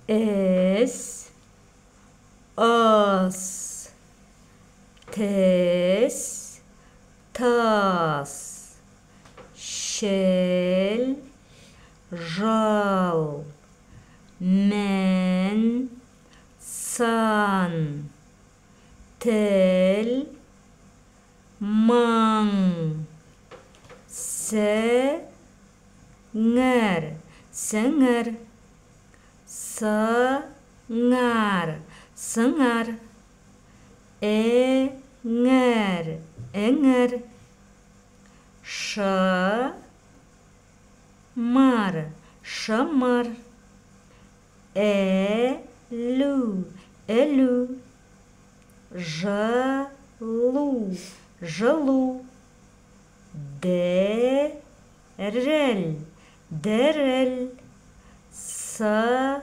Іс, ыс, тіс, тыс, шел, жыл, мін, сын, тіл, мың, сіңір, сіңір, сыңар, сыңар, іңір, іңір, шымыр, шымыр, ілу, ілу, жылу, жылу, діріл, діріл, сырыл,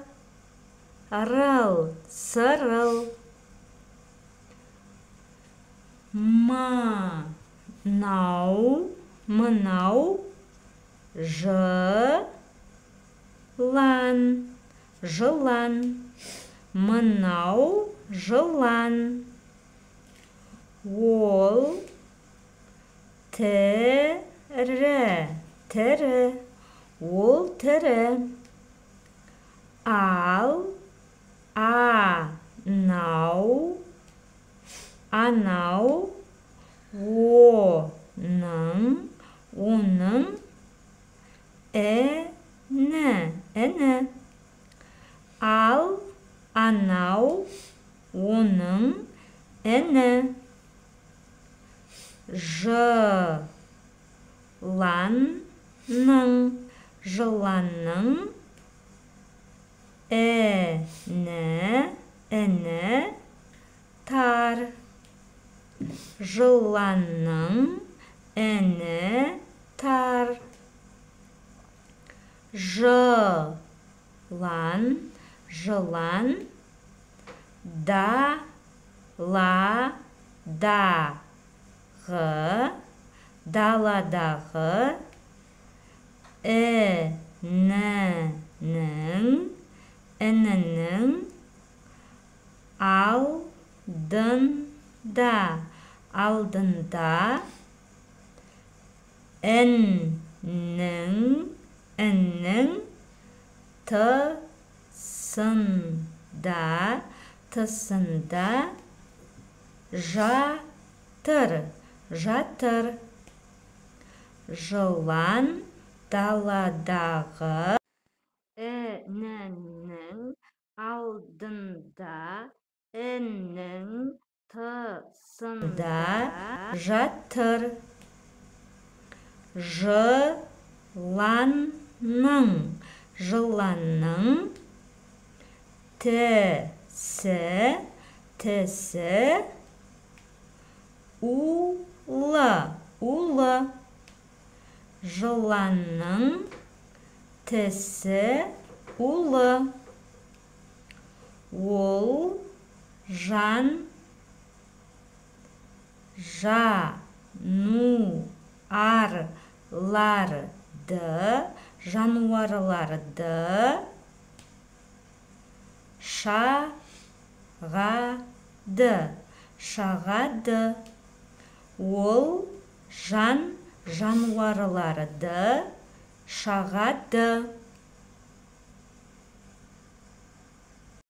сырыл, мынау, мынау, жылан, жылан, мынау жылан, ол тірі, тірі, ол тірі, ал, анау, анау, оның, оның, іні, іні, ал, анау, оның, іні, жыланның, жыланның, іні, іні, тар, жыланның іні тар, жылан, жылан, да, ла, да, ғы, даладағы, інінің, інінің, алдында, алдында, іннің, іннің, тысында, тысында, жатыр, жатыр, жылан даладағы інінің алдында, іннің тысында жатыр, жыланның, жыланның, тісі, тісі, улы, улы, жыланның тісі улы, ол жан, жануарларды, жануарларды, шағады, шағады, ол жан жануарларды шағады.